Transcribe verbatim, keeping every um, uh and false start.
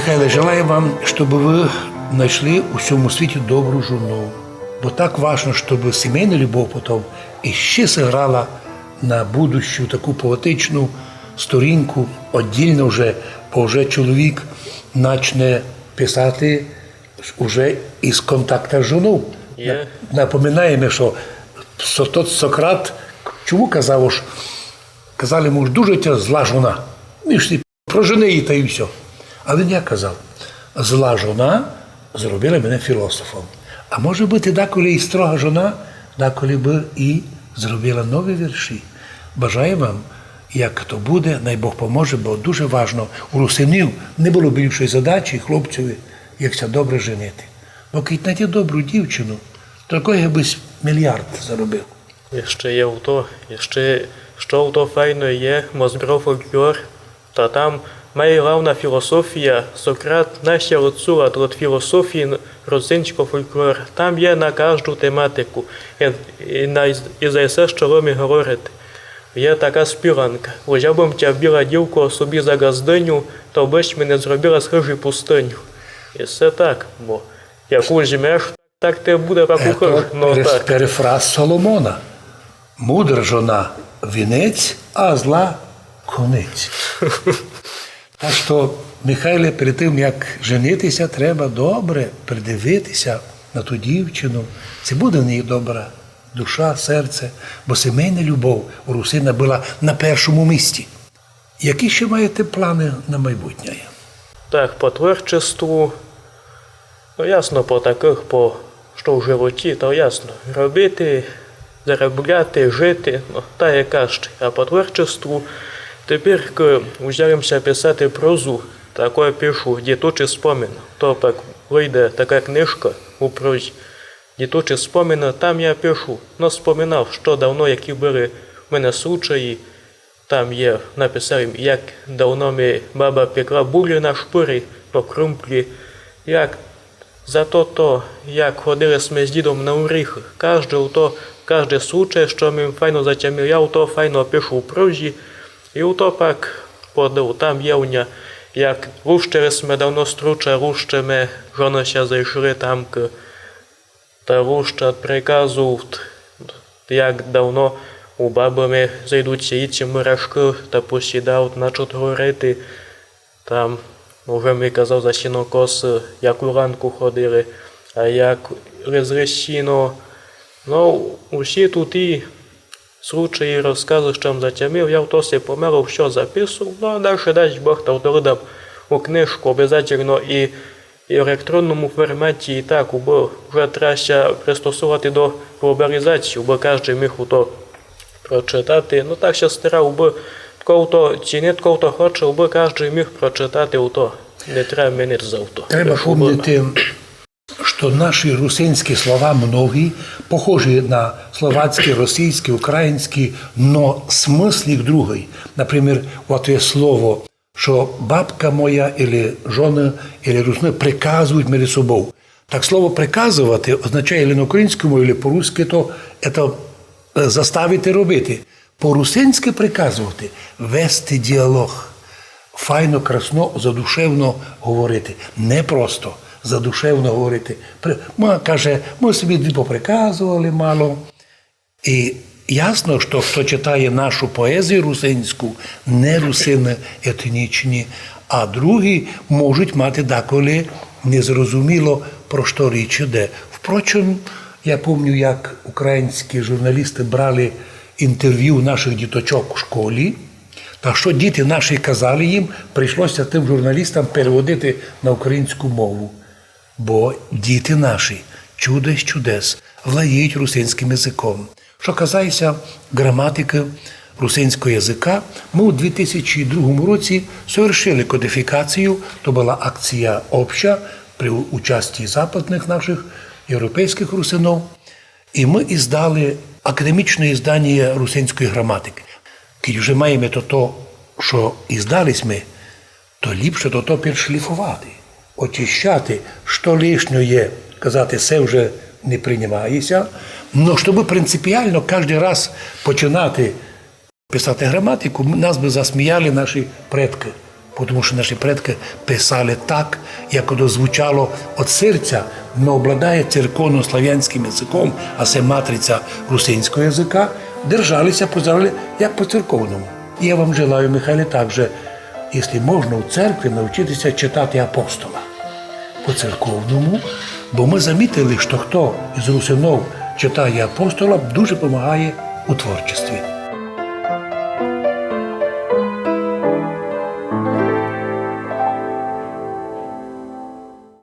Михайле, желаю вам, щоб вы знайшли у сьому світі добру жону. Бо так важно, щоб сімейна любов потом іщи сыграла на будущу таку поетичну сторінку, оддільно вже, бо вже чоловік начне писати уже із контакта з жонов. Є. На-, напоминаєме, што Со-, тот Сократ чому казав, ож казали йому, ож дуже тя зла жона. Він ж прожени її та й всьо. А він як казав: зла жона зробила мене філософом. А може быти, даколи і строга жона, даколи бы і зробила нові вірші. Бажаю вам, як то буде, най Бог поможе, бо дуже важно у русинів не было більшої задачі, хлопцеві, як ся добре женити. Бо кідь найти добру дівчину, то такой бысь міліард заробив. Іщи є у то, іщи, што у то файно є, мо збрав фолклор, та там май главна філософія, Сократ найся одсула од філософії н-, русинського фолклора. Там є на кажду тематику, і, і на, і за всьо, што ломи говорити. Є така співанка: «Узяв бым тя, біла дівко, собі за ґаздыню, та бысь ми не зробила з хыжі пустыню». І всьо так, бо яку возьмеш, так те буде пак у хыжі. Ето переф-, перефраз Соломона. Мудра жона — вінець, а зла — конець. Так што, Михайле, перед тым, як женити ся, треба добре придивити ся на ту дівчину, ци буде в неї добра душа, серце, бо сімейна любов у русина была на першому місці. Які ще маєте планы на майбутнє? Так, по творчеству, ну, ясно, по такых, по што в животі, то ясно. Робити, заробляти, жити, ну, та як кажуть. А по творчеству тепер, к-, узяв єм ся писати прозу, такой пишу, «Діточі спомины». То пак выйде така книжка у прозі. «Діточі спомины», там я пишу, ну, споминав, што давно, які были в мене случаї, там є, написав єм, як давно ми баба пекла булі на шпурі, по крумплі, як за то, то, як ходили сьме з дідом на оріхы. Кажде у то, кажде случай, што ми файно затямив, я у то файно пишу у прозі, і у то пак подав. Там є у ня, як лущили сьме давно струча, лущиме, жоны ся зайшли там к-, та лущать, приказують, як давно у бабы ми зайдуть сіїти мурашкы, та посідавуть, начнуть говорити. Там уже ми казав за сінокосы, як у ранку ходили, а як лезли сіно. Ну, усі туті случаї, розказы, што м затямив, я в то си помалу всьо записував, ну, а дальше, дасть Бог, та то выдам у книжку обязательно і, і в електронному форматі, і так, убы вже треба ся пристосовати до глобалізації, убы каждый міг у то прочитати. Ну, так ся старав, убы тко в то, ци не тко в то хоче, убы каждый міг прочитати у то. Не треба мене за то. Треба помнити, што наші русинські слова многі похожі на словацькі, російські, українські, но смысл їх другый. Например, от є слово, што бабка моя, или жоны, или русины приказують межи собов. Так слово приказовати означає или на українському, или по-руськи, то, это, е, заставити робити. По-русинськи приказовати — вести діалог. Файно, красно, задушевно говорити. Не просто, задушевно говорити. При-, ма, каже, мы собі дві поприказовали мало. І ясно, што хто читає нашу поезію русинську, не русины етнічні, а другі можуть мати даколи незрозуміло, про што річ іде. Впрочем, я помню, як українські журналісты брали інтервю наших діточок у школі, та што діти наші казали їм, прийшлося тым журналістам переводити на українську мову. Бо діти наші, чудо з чудес, владіють русинськым языком. Што касається граматикы русинського языка, мы у дві тисячі другому році совершили кодифікацію, то была акція обща при участі западных наших, європейськых русинов. І мы издали академічне изданіє русинської граматикы. Кідь уже маєме то, то, што издали сьме, то ліпше то, то підшліфовати, очищати, што лишнє є, казати, се вже не приймає ся. Но, щоб принципіално каждый раз починати писати граматику, нас бы засміяли наші предкы. Потому што наші предкы писали так, як оно звучало од серця, но обладає церковнославянськым языком, а се матриця русинського языка, держали ся, позирали як по церковному. І я вам желаю, Михайле, также, якщо можна, у церкві навчити ся читати апостола по церковному, бо мы замітили, што хто із русинов читає апостола, дуже помагає у творчестві.